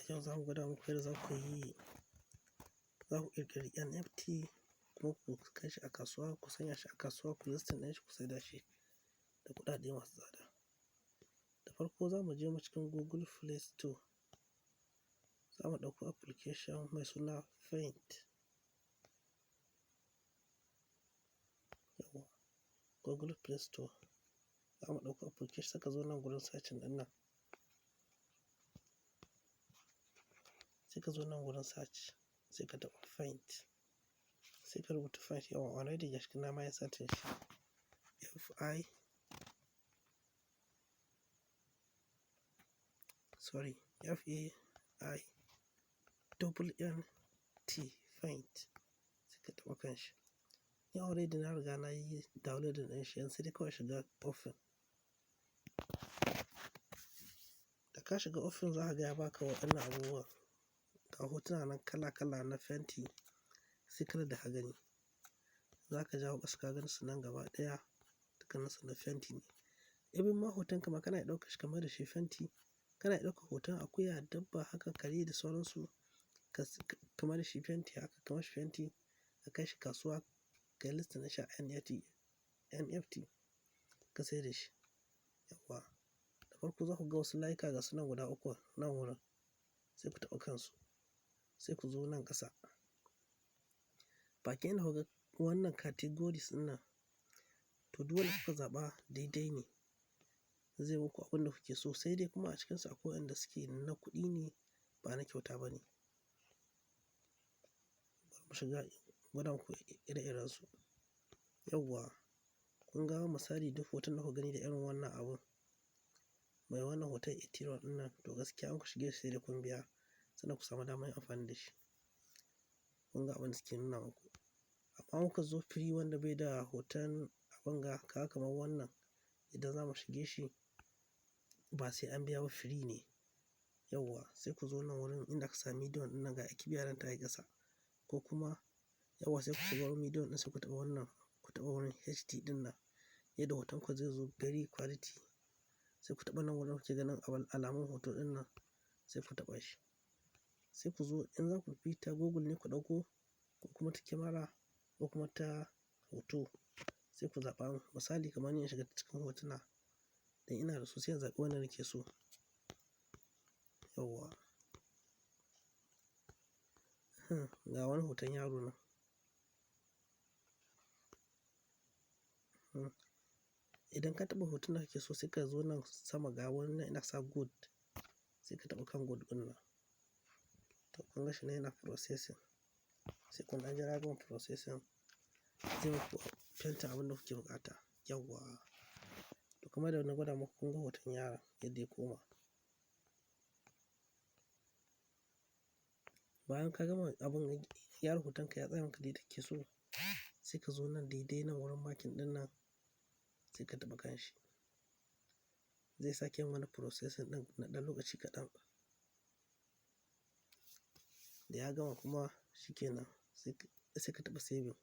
Yau za mu gwada muku yadda za ku yi, za ku ƙirƙiri NFT kuma ku kai shi a kasuwa, ku sanya shi a kasuwa, ku listing ɗin shi, ku saida shi da kuɗaɗe masu tsada. Da farko za mu je mu cikin Google Play Store. Za mu ɗauko application mai suna Paint. Yauwa, Google Play Store. Za mu ɗauko application sai ka zo nan gurin searching ɗin nan. Sai ka zo nan gurin search, sai ka taɓa Paint. Sai ka rubuta Paint, yauwa already gashi na ma yi searching shi. F I, sorry, F A I double N T, Paint. Sai ka taɓa kan shi. Ni already na riga na yi downloading ɗin shi, yanzu sai dai kawai shiga open. Da ka shiga open za ka ga ya baka waɗannan abubuwan. Ga hotuna nan kala kala na fenti, sai kalar da ka gani. Za ka jawo ƙasa ka gan su nan gaba ɗaya, dukkaninsu na fenti ne. Even ma hoton ka ma kana iya ɗauka shi kamar da shi fenti. Kana iya ɗauka hoton akuya, dabba, haka kare da sauransu ka kamar da shi fenti haka, kamar shi fenti ka kai shi kasuwa, ka yi listing ɗin shi a NFT, NFT ka sayar da shi. Yauwa. Da farko za ku ga wasu layuka ga su nan guda uku nan wurin. Sai ku taɓa kansu. Sai ku zo nan ƙasa. Bakin inda kuka ga wannan categories ɗin nan, to duk wanda kuka zaɓa daidai ne. Zai muku abin da kuke so, sai dai kuma a cikinsu akwai waɗanda suke na kuɗi ne ba na kyauta ba ne. Bari mu shiga gwada muku ire-irensu. Yauwa, kun ga misali duk hoton da kuka gani da irin wannan abun, mai wannan hoton Ethereum ɗin nan, to gaskiya in ku shige shi sai dai kun biya sannan ku samu damar yin amfani da shi. Kun ga abin da suke nuna muku. Amma kuka zo free wanda bai da hoton abin ga, kaga kamar wannan, idan za mu shige shi ba sai an biya ba, free ne. Yauwa, sai ku zo nan wurin inda aka sa medium ɗin nan ga kibiya nan ta yi ƙasa ko kuma yauwa sai ku shiga wurin medium ɗin sai ku taɓa wannan, ku taɓa wurin HD ɗin nan yadda hoton ku zai zo very quality. Sai ku taɓa nan wurin kuke ganin alamun hoto ɗin nan sai ku taɓa shi. Sai ku zo in za ku bi ta Google ne ku ɗauko ko kuma ta kyamara ko kuma ta hoto sai ku zaɓa. Misali kamar ni in shiga cikin hotuna dan ina da su sai in zaɓi wanda nake so. Yauwa. Ga wani hoton yaro nan. Hmm. Idan ka taɓa hoton da kake so sai ka zo nan sama ga wani nan inda aka sa good sai ka taɓa kan good ɗin nan. To kun ga shi nan yana processing. Sai kun ɗan jira ya gama processing zai muku fentin abin da kuke buƙata. Yauwa. To kamar yadda na gwada muku kun ga hoton yaron yadda ya koma. Bayan ka gama abun gyara hotonka ya tsaya maka daidai kake so, sai ka zo nan daidai nan wurin marking ɗin nan sai ka taɓa kan shi. Zai sake yin wani processing ɗin na ɗan lokaci kaɗan. Da ya gama kuma shi ke nan sai ka taɓa saving.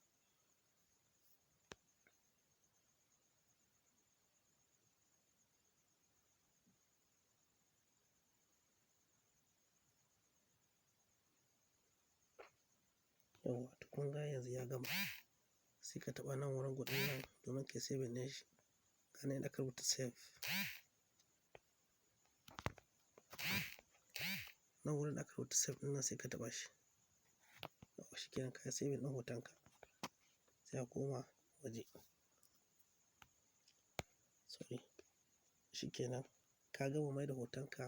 Yauwa, to kun ga yanzu ya gama. Sai ka taɓa nan wurin good ɗin nan domin ka yi saving ɗin shi. Ga nan inda aka rubuta save. Nan wurin da aka rubuta save ɗin nan sai ka taɓa shi. Yauwa shi kenan ka yi saving ɗin hotonka. Sai a koma waje. Sorry. Shi kenan ka gama mai da hotonka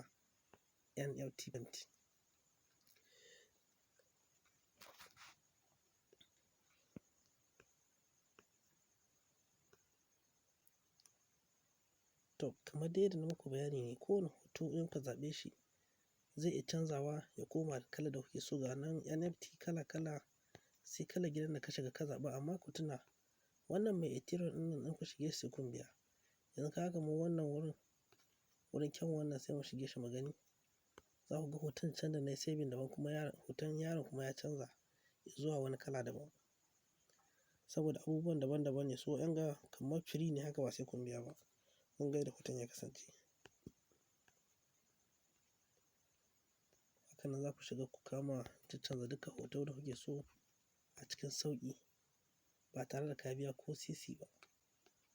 NFT fenti. To kamar dai yadda na muku bayani ne, kowane hoto in ka zaɓe shi zai iya canzawa ya koma kalar da kuke so. Ga nan NFT kala kala sai kalar gidan da ka shiga ka zaɓa. Amma ku tuna wannan mai Ethereum ɗin nan in ku shige shi sai kun biya. Yanzu ka ga kamar wannan wurin, wurin kyan wannan sai mu shige shi mu gani. Za ku ga hoton can da na yi saving daban kuma yaron, hoton yaron kuma ya canza zuwa wani kala daban. Saboda abubuwan daban daban ne, so in ga kamar free ne haka ba sai kun biya ba. Kun ga yadda hoton ya kasance. Haka. Haka nan za ku shiga ku kama caccanza duka hoto da kuke so a cikin sauƙi ba tare da ka biya ko sisi ba.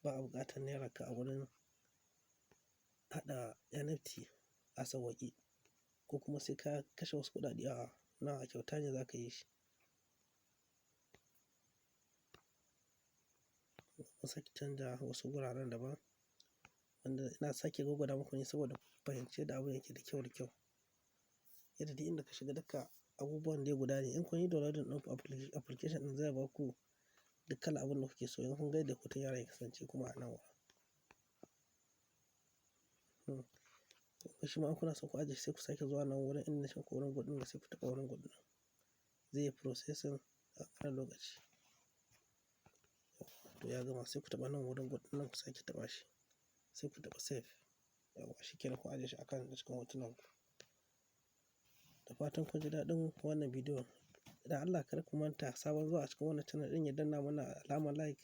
Ba a buƙatar naira ka a wurin haɗa NFT a sauwaƙe ko kuma sai ka kashe wasu kuɗaɗe. A'a, nan a kyauta ne za ka yi shi. Mun sake canja wasu wuraren daban wanda ina sake gwaggwada muku ne saboda ku fahimci yadda abun yake da kyau da kyau. Yadda duk inda ka shiga duka abubuwan dai guda ne. In kun yi downloading ɗin application ɗin, zai ba ku duk kalan abun da kuke so. In kun ga yadda hoton yaron ya kasance kuma a nan wurin. Shi ma in kuna so ku ajiye, sai ku sake zuwa nan wurin inda na ce muku wurin good ɗin, sai ku taɓa wurin good ɗin. Zai yi processing a ƙanƙanin lokaci. To, ya gama, sai ku taɓa nan wurin good ɗin nan, ku sake taɓa shi. Sai ku taɓa save. Yauwa, shi kenan, kun ajiye shi a kan cikin hotunan ku. Da fatan kun ji daɗin wannan bidiyon. Da Allah kar ku manta, sabon zuwa a cikin wannan channel ɗin ya danna mana alamar like,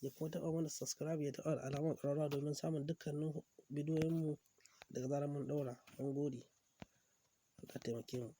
ya kuma taɓa mana subscribe, ya taɓa alamar ƙararrawa domin samun dukkanin bidiyoyinmu daga zarar mun ɗaura. Mun gode. Allah taimake mu.